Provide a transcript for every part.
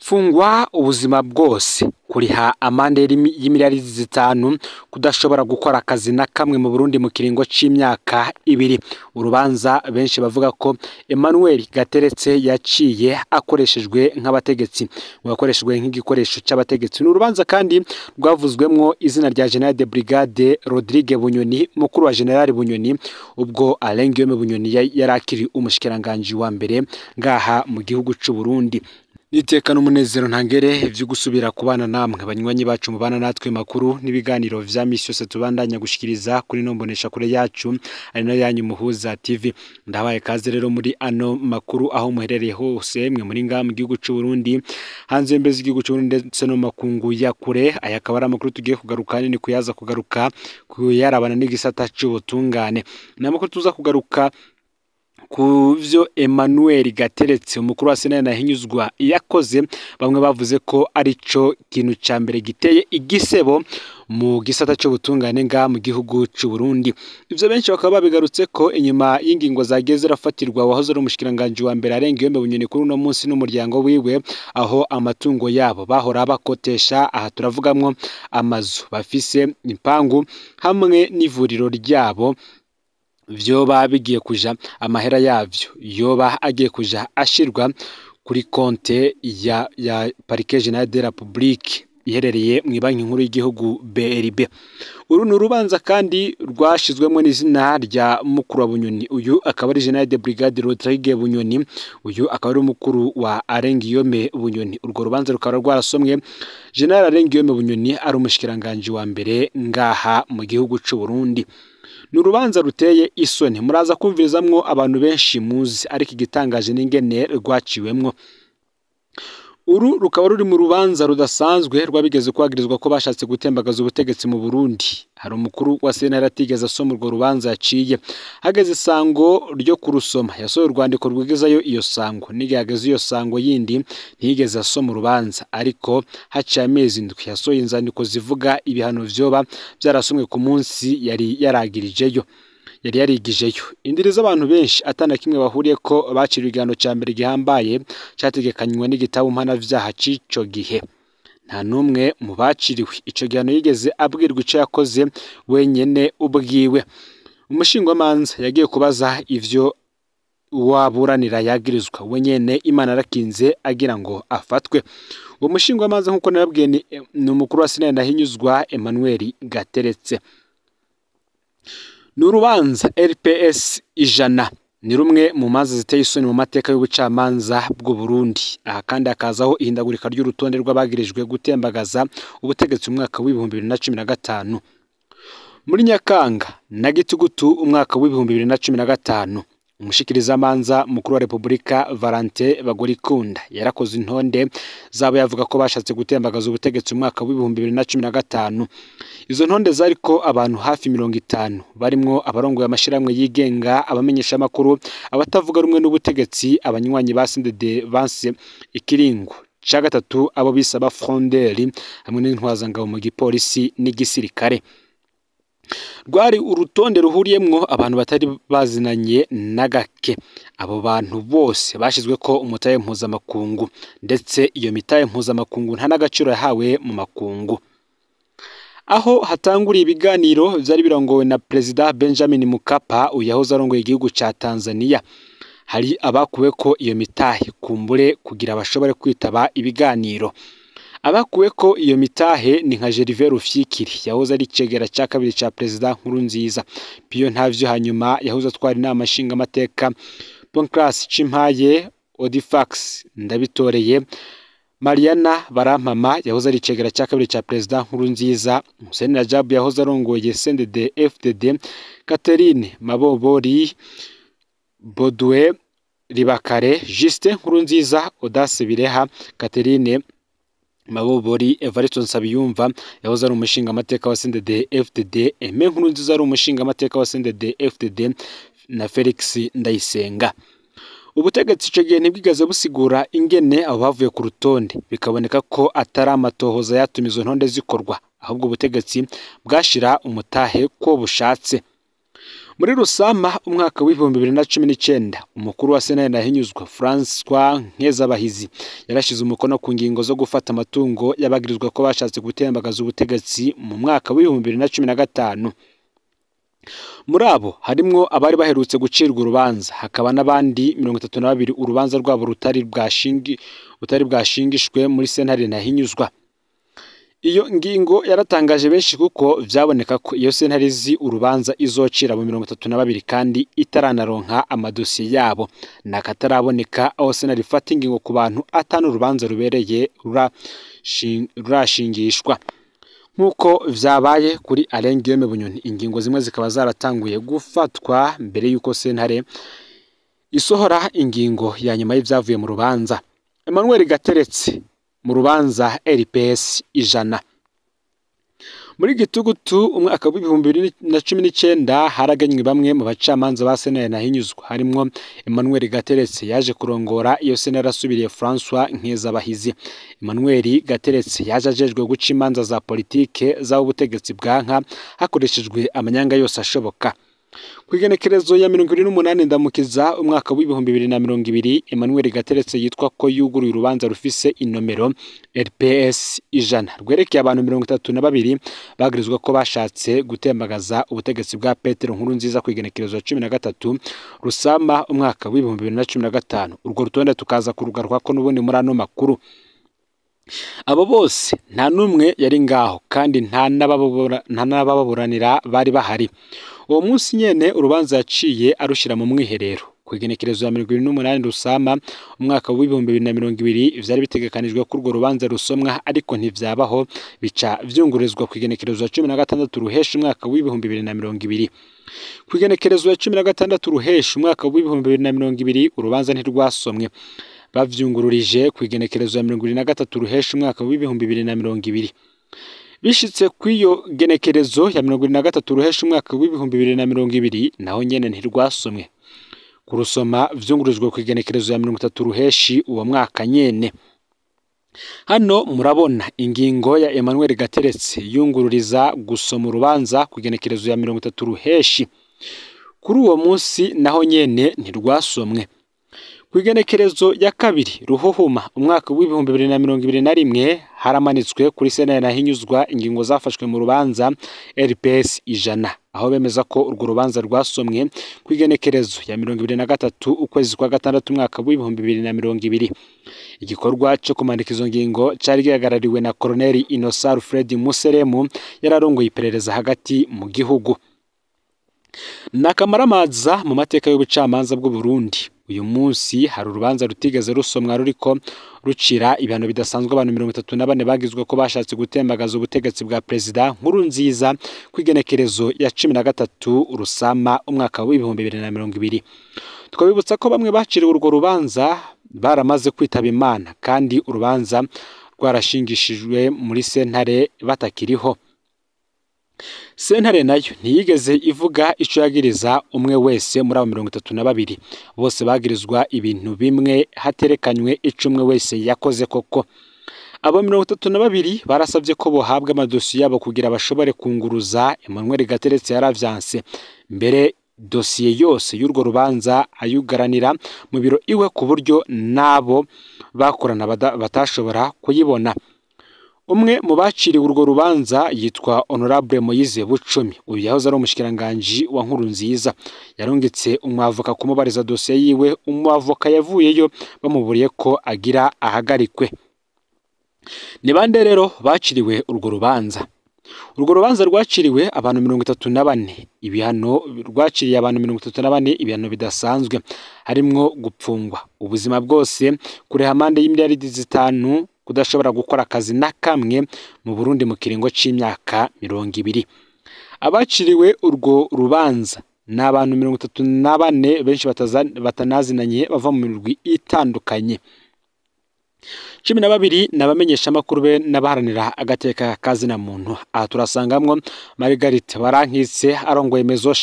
Gupfungwa ubuzima bwose, kuriha amande y'imiliyaridi 5, kudashobora gukora akazi na kamwe mu Burundi mu kiringo c'imyaka 2. Urubanza benshi bavuga ko Emmanuel Gateretse yaciye akoreshejwe nk'abategetsi, yakoreshejwe nk'igikoresho c'abategetsi. Ni urubanza kandi rwavuzwemwo izina rya General de Brigade Rodrigue Bunyoni, mukuru wa General Bunyoni, ubwo Alain Guillaume Bunyoni yari akiri umushikiranganji wa mbere ngaha mu gihugu c'u Burundi. Niteka n'umunezero ntangere vyo gusubira kubana namwe banywanyi bacu mubana natwe makuru n'ibiganiro vya misi yose tubandanya gushikiriza kuri no mbonesha kure yacu ari nayo yanyu Muhuza TV. Ndabaye kaze rero muri ano makuru aho muherereye hose mwe muri ngaha mu gihugu c'u Burundi, hanze y'imbibe z'igihugu c'u Burundi ndetse no makungu ya kure. Aya akaba ari amakuru tugiye kugaruka nini kuyaza kugaruka kuyarabana n'igisata c'ubutungane. Ni amakuru tuza kugaruka kuvyo Emmanuel Gateretse umukuru wa Sena Ntahinyuzwa yakoze. Bamwe bavuze ko arico kintu ca mbere giteye igisebo mu gisata c'ubutungane nga mu gihugu c'u Burundi. Ivyo benshi bakaba babigarutse ko inyuma y'ingingo zagiye zirafatirwa wahoze ari umushikiranganji wa mbere Alain Guillaume Bunyoni kuri uno munsi n'umuryango wiwe, aho amatungo yabo bahora bakotesha, aha turavugamwo amazu bafise, impangu hamwe n'ivuriro ryabo, vyoba bigiye kuja amahera yavyo yoba agiye kuja ashirwa kuri konte ya Parquet General de la République iherereye mu banki nkuru y'igihugu BRB. Uru ni urubanza kandi rwashizwemo n'izina rya mukuru wa Bunyoni, uyu akaba ari General de Brigade Rodrigue Bunyoni, uyu akaba ari umukuru wa Alain Guillaume Bunyoni. Urwo rubanza rukaba rwarasomwe General Alain Guillaume Bunyoni ari umushikiranganji wa mbere ngaha mu gihugu c'u Burundi. Ni urubanza ruteye isoni, muraza kumvirizamwo abantu benshi muzi, ariko igitangaje n'ingene rwaciwemwo. Uru rukaba ruri mu rubanza rudasanzwe rwabigeze kwagirizwa ko bashatse gutembagaza ubutegetsi mu Burundi. Hari umukuru wa sentare atigeze asoma urwo rubanza yaciye. Hageze isango ryo kurusoma, yasohoye urwandiko rwigezayo iyo sango. N'igihe hageze iyo sango yindi ntiyigeze asoma urubanza, ariko haciye amezi 7 yasohoye inzandiko zivuga ibihano vyoba vyarasomwe ku munsi yari yaragirijeyo. Yari yarigijeyo. Indiri z'abantu benshi atana kimwe bahuriye ko baciriwe igihano ca mbere gihambaye categekanywe n'igitabo mpanavyaha c'ico gihe. Nta numwe mu baciriwe ico gihano yigeze abwirwa ico yakoze wenyene ubwiwe. Umushingwamanza yagiye kubaza ivyo uwaburanira yagirizwa wenyene, Imana arakinze agira ngo afatwe. Uwo mushingwamanza nkuko nababwiye ni umukuru wa Sena Ntahinyuzwa Emmanuel Gateretse. Ni urubanza RPS 100 ni rumwe mu manza ziteye isoni mu mateka y'ubucamanza bw'u Burundi. Aha kandi hakazaho ihindagurika ry'urutonde rw'abagirijwe gutembagaza ubutegetsi mu mwaka w'2015. Muri Nyakanga na Gitugutu umwaka w'2015, umushikirizamanza mukuru wa Republika Valentin Bagorikunda yarakoze intonde zabo yavuga ko bashatse gutembagaza ubutegetsi mu mwaka w'2015. Izo ntonde zariko abantu hafi 50 barimwo abarongoye amashirahamwe yigenga, abamenyesha amakuru, abatavuga rumwe n'ubutegetsi, abanywanyi ba CNDD banse ikiringo ca gatatu, abo bisaba fronderi hamwe n'intwazangabo mu gipolisi n'igisirikare. Rwari urutonde ruhuriyemwo abantu batari bazinanye na gake. Abo bantu bose bashizwe ko umutahe mpuzamakungu, ndetse iyo mitahe mpuzamakungu nta n'agaciro yahawe mu makungu. Aho hatanguriye ibiganiro vyari birongowe na Perezida Benjamin Mkapa, uyahoze arongoye igihugu ca Tanzania. Hari abakuwe ko iyo mitahe kumbure kugira bashobore kwitaba ibiganiro. Abakuwe ko iyo mitahe ni nka Gervais Rufyikiri yahoze ari icegera ca kabiri ca Perezida Nkurunziza, Pio Ntavyo hanyuma yahoze atwara inama nshingamateka, Pancras Cimpaye, Odifax Ndabitoreye, Mariana Barampama yahoze ari icegera ca kabiri ca Perezida Nkurunziza, Hussein Rajab yahoze arongoye CNDD FDD, Catherine Mabobori, Baudouin Ribakare, Justin Nkurunziza, Audace Bireha, Catherine Mabobori, Evariste Nsabiyumva yahoze ari umushingamateka wa CNDD FDD, Aime Nkurunziza ari umushingamateka wa CNDD FDD na Felix Ndayisenga. Ubutegetsi ico gihe ntibwigeze busigura ingene abo bavuye ku rutonde, bikaboneka ko atari amatohoza yatumye izo ntonde zikorwa, ahubwo ubutegetsi bwashira umutahe ko bushatse. Muri Rusama umwaka w'2019 umukuru wa Sentare Ntahinyuzwa François Nkezabahizi yarashize umukono ku ngingo zo gufata amatungo y'abagirizwa ko bashatse gutembagaza ubutegetsi mu mwaka w'2015. Muri abo harimwo abari baherutse gucirwa urubanza, hakaba n'abandi 32 urubanza rwabo rutari bwashingishwe muri Sentare Ntahinyuzwa. Iyo ngingo yaratangaje benshi kuko vyaboneka ko iyo sentare izi urubanza izocira mu 32 kandi itaranaronka amadosiye yabo. Nakataraboneka aho sentare ifata ingingo ku bantu atanu urubanza rubereye rurashingishwa. Nkuko vyabaye kuri Alain Guillaume Bunyoni, ingingo zimwe zikaba zaratanguye gufatwa mbere yuko sentare isohora ingingo ya nyuma y'ivyavuye mu rubanza. Emmanuel Gateretse mu rubanza RPS 100. Muri Gitugutu umwaka w'2019 haragenywe bamwe mu bacamanza ba Sentare Ntahinyuzwa, harimwo Emmanuel Gateretse yaje kurongora iyo sentare asubiriye François Nkezabahizi. Emmanuel Gateretse yaje ajejwe guca imanza za politike z'ubutegetsi bwanka hakoreshejwe amanyanga yose ashoboka. Kw'igenekerezo ya 28 Ndamukiza umwaka w'2020 Emmanuel Gateretse yitwa ko yuguruye urubanza rufise inomero RPS 100 rwerekeye abantu 32 bagirizwa ko bashatse gutembagaza ubutegetsi bwa Petero Nkurunziza kw'igenekerezo ya 13 Rusama umwaka w'2015. Urwo rutonde tukaza kurugaruka ko n'ubundi muri ano makuru. Abo bose nta numwe yari ngaho kandi nta n'ababuranira bari bahari. Uwo munsi nyene urubanza yaciye arushira mu mwiherero. Kw'igenekerezo ya 28 Rusama umwaka w'2020 vyari bitegekanijwe ko urwo rubanza rusomwa, ariko ntivyabaho, bica vyungururizwa kw'igenekerezo ya 16 Ruhesha umwaka w'2020. Kw'igenekerezo ya 16 Ruhesha umwaka w'2020 urubanza ntirwasomwe, bavyungururije kw'igenekerezo ya 23 Ruhesha umwaka w'2020. Bishitse kw'iyo genekerezo ya 23 Ruhesha umwaka w'2020 naho nyene ntirwasomwe. Kurusoma vyungururijwe kw'igenekerezo ya 30 Ruheshi uwo mwaka nyene. Hano murabona ingingo ya Emmanuel Gateretse yungururiza gusoma urubanza kw'igenekerezo ya 30 Ruheshi. Kuri uwo munsi naho nyene ntirwasomwe. Kw'igenekerezo ya 2 Ruhuhuma umwaka w'2021 haramanitswe kuri Sentare Ntahinyuzwa ingingo zafashwe mu rubanza RPS 100, aho bemeza ko urwo rubanza rwasomwe kw'igenekerezo ya 23 ukwezi kwa gatandatu umwaka w'2020. Igikorwa cyo kumanika izo ngingo cari gihagarariwe na Colonel Innocent Alfred Museremu yararongoye iperereza hagati mu gihugu. Nakamaramaza mu mateka y'ubucamanza bw'u Burundi. Uyu munsi hari urubanza rutigeze rusomwa ruriko rucira ibihano bidasanzwe abantu 34 bagizwe ko bashatse gutembagaza ubutegetsi bwa Perezida Nkurunziza kw'igenekerezo ya 13 Rusama umwaka w'2020. Twabibutsa ko bamwe baciriwe urwo rubanza baramaze kwitaba Imana kandi urubanza rwarashingishijwe muri sentare batakiriho. Sentare nayo ntiyigeze ivuga ico yagiriza umwe wese muri abo 32, bose bagirizwa ibintu bimwe haterekanywe ico umwe wese yakoze koko. Abo 32 barasavye ko bohabwa amadosiye yabo kugira bashobore kunguruza. Emmanuel Gateretse yaravyanse, mbere dosiye yose y'urwo rubanza ayugaranira mu biro iwe ku buryo nabo bakorana batashobora kuyibona. Umwe mu baciriwe urwo rubanza yitwa Honorable Moise Bucumi. Uyu yahoze ari umushikiranganji wa Nkurunziza, yarungitse umwavoka kumubariza dosiye yiwe. Umwavoka yavuyeyo bamuburiye ko agira ahagarikwe. Ni bande rero baciriwe urwo rubanza? Urwo rubanza rwaciriwe abantu 34 ibihano, rwaciriye abantu 34 ibihano bidasanzwe, harimwo gupfungwa ubuzima bwose, kuriha amande y'imiliyaridi 5, kudashobora gukora akazi na kamwe mu Burundi mu kiringo c'imyaka 20. Abaciriwe urwo rubanza ni abantu 34 benshi batanazinanye bava mu mirwi itandukanye. 12 n'abamenyesha makuru be n'abaharanira agateka kazina muntu. Aha turasangamwo Marguerite Barankitse arongoye Mezo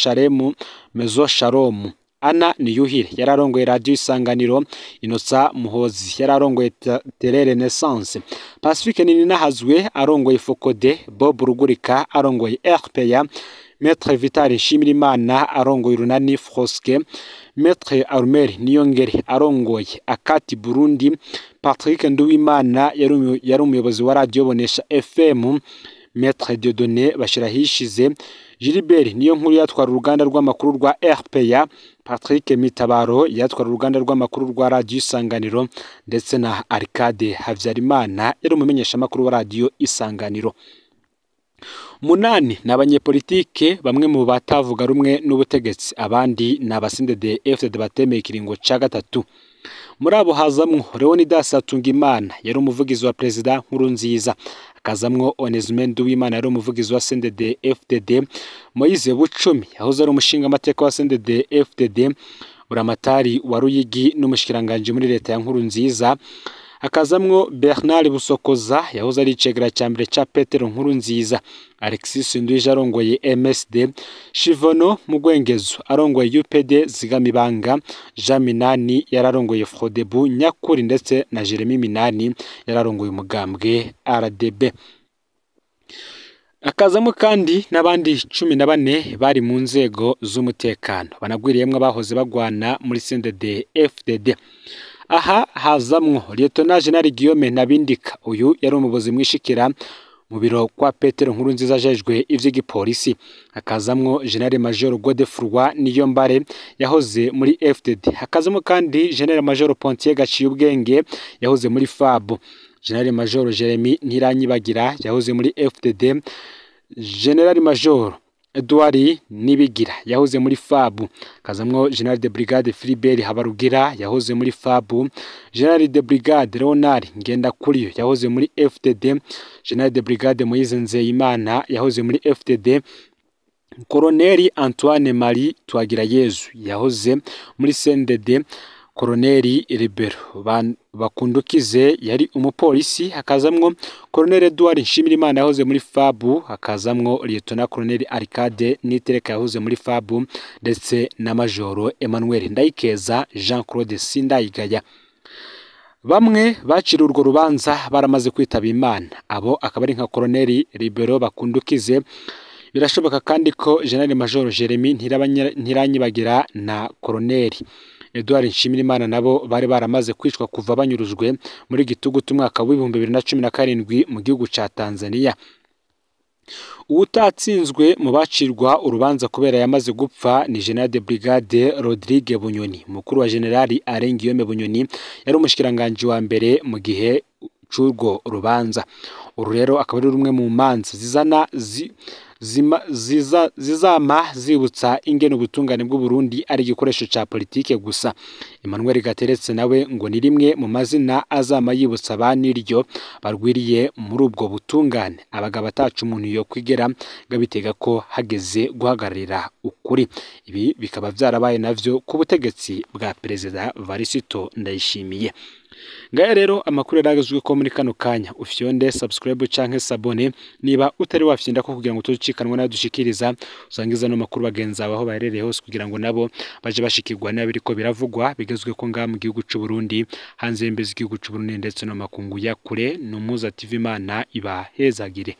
Sharomu, Anna Niyuhire yararongoye Radio Isanganiro, Inosa Muhozi yararongoye Télé Renaissance, Pacifique Nininahazwe arongoye Fokode, Bob Rugurika arongoye RPA, Maître Vital Nshimirimana arongoye urunani Froske, Maître Armel Niyongere arongoye Akati Burundi, Patrick Nduwimana yari umuyobozi wa Radio Bonesha FM, Maître Dieudonné Bashirahishize, Gilbert Niyonkuru yatwara uruganda rw'amakuru rwa RPA, Patrick Mitabaro yatwara uruganda rw'amakuru rwa Radio Isanganiro, ndetse na Arcade Havyarimana yari umumenyeshamakuru wa Radio Isanganiro. 8 ni abanyepolitike, bamwe mu batavuga rumwe n'ubutegetsi, abandi ni abasindede FDD batemeye ikiringo ca gatatu. Muri abo hazamwo Leonidas Hatungimana yari umuvugizi wa Perezida Nkurunziza, hakazamwo Onesme Nduwimana yari umuvugizi wa CNDD FDD, Moise Bucumi yahoze ari umushingamateka wa CNDD FDD, Buramatari wa Ruyigi n'umushikiranganje muri leta ya Nkurunziza, hakazamwo Bernard Busokoza yahoze ari icegera ca mbere ca Petero Nkurunziza, Alexis Nduwije arongoye MSD, Shivono Mugwengezo arongoye UPD Zigamibanga, Jean Minani yararongoye Frodebu Nyakuri, ndetse na Jeremy Minani yararongoye umugambwe RDB. Akazamo kandi n'abandi 14 bari mu nzego z'umutekano banagwiriyemwe abahoze bagwana muri CNDD FDD. Aha hazamwo Lieutenant General Guillaume Nabindika, uyu yari umuyobozi mwishikira mu biro kwa Petero Nkurunziza ajejwe ivy'igipolisi. Hakazamwo General Major Godefroid Niyombare yahoze muri FDD. Hakazamwo kandi General Major Pontier Gaciyubwenge yahoze muri FAB, General Major Jeremy Ntiranyibagira yahoze muri FDD, General Major Edouard Nibigira yahoze muri FAB, kazamwo General de Brigade Philibert Habarugira yahoze muri FAB, General de Brigade Leonard Ngendakuriyo yahoze muri FDD, General de Brigade Moise Nzeyimana yahoze muri FDD, Colonel Antoine Marie Twagirayezu yahoze muri CNDD, Colonel Libero Bakundukize yari umupolisi, hakazamwo Colonel Edouard Nshimirimana yahoze muri FAB, hakazamwo Lieutenant Colonel Arcade Nitereka yahoze muri FAB, ndetse na Majoro Emmanuel Ndayikeza Jean Claude Sindayigaya. Bamwe bacira urwo rubanza baramaze kwitaba Imana, abo akaba ari nka Colonel Libero Bakundukize. Birashoboka kandi ko General Major Jeremy Ntiranyibagira na Colonel Edouard Nshimirimana nabo bari baramaze kwicwa kuva banyurujwe muri gitugutu umwaka w'2017 mu gihugu ca Tanzania. Uwutatsinzwe mu bacirwa urubanza kubera yamaze gupfa ni General de Brigade Rodrigue Bunyoni, mukuru wa General Alain Guillaume Bunyoni, yari umushikiranganje wa mbere mu gihe c'urwo rubanza. Uru rero akaba ari rumwe mu manza zizana zizama zibutsa ingene ubutungane bw'u Burundi ari igikoresho ca politike gusa. Emmanuel Gateretse nawe ngo ni rimwe mu mazina azama yibutsa abaniryo barwiriye muri ubwo butungane, abagabo atacu umuntu yo kwigera gabitega ko hageze guhagararira ukuri. Ibi bikaba vyarabaye navyo ku butegetsi bwa Perezida Varisito Ndayishimiye. Ngaya rero amakuru yaragezwe ko muri kano kanya, ufyonde subscribe canke sabone niba utari wafyinda ko kugira ngo tucikanwe na dushikiriza usangiza no makuru bagenza aho baherereye hose kugira ngo nabo baje bashikirwa n'abiriko biravugwa bigezwe ko ngaha mu gihugu c'u Burundi, hanze y'imbizi igihugu c'u Burundi ndetse no makungu ya kure. Numuza TV Imana ibahezagire.